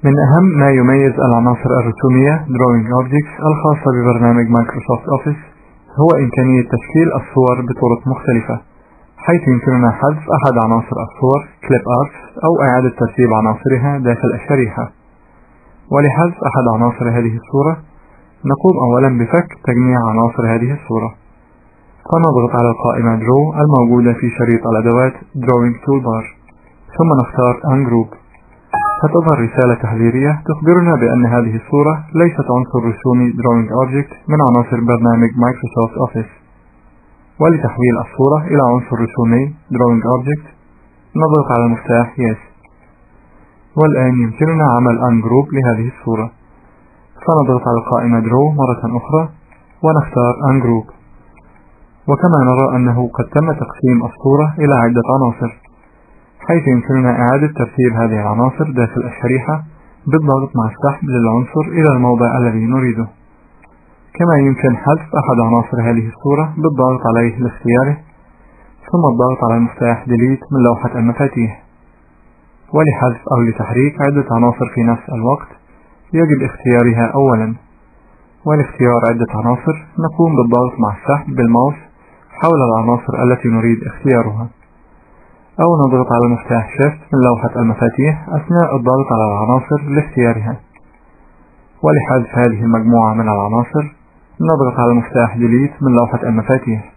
من أهم ما يميز العناصر الرسومية Drawing Objects الخاصة ببرنامج مايكروسوفت أوفيس هو إمكانية تشكيل الصور بطرق مختلفة، حيث يمكننا حذف أحد عناصر الصور Clip Art أو إعادة ترتيب عناصرها داخل الشريحة. ولحذف أحد عناصر هذه الصورة نقوم أولا بفك تجميع عناصر هذه الصورة، فنضغط على القائمة Draw الموجودة في شريط الأدوات Drawing Toolbar، ثم نختار Ungroup. فتظهر رسالة تحذيرية تخبرنا بأن هذه الصورة ليست عنصر رسومي Drawing Object من عناصر برنامج مايكروسوفت أوفيس. ولتحويل الصورة إلى عنصر رسومي Drawing Object نضغط على المفتاح Yes. والآن يمكننا عمل Ungroup لهذه الصورة، فنضغط على القائمة Draw مرة أخرى ونختار Ungroup. وكما نرى أنه قد تم تقسيم الصورة إلى عدة عناصر، حيث يمكننا إعادة ترتيب هذه العناصر داخل الشريحة بالضغط مع السحب للعنصر إلى الموضع الذي نريده. كما يمكن حذف أحد عناصر هذه الصورة بالضغط عليه لاختياره، ثم الضغط على المفتاح Delete من لوحة المفاتيح. ولحذف أو لتحريك عدة عناصر في نفس الوقت يجب اختيارها أولا. ولاختيار عدة عناصر نقوم بالضغط مع السحب بالماوس حول العناصر التي نريد اختيارها، أو نضغط على مفتاح Shift من لوحة المفاتيح أثناء الضغط على العناصر لاختيارها. ولحذف هذه المجموعة من العناصر نضغط على مفتاح Delete من لوحة المفاتيح.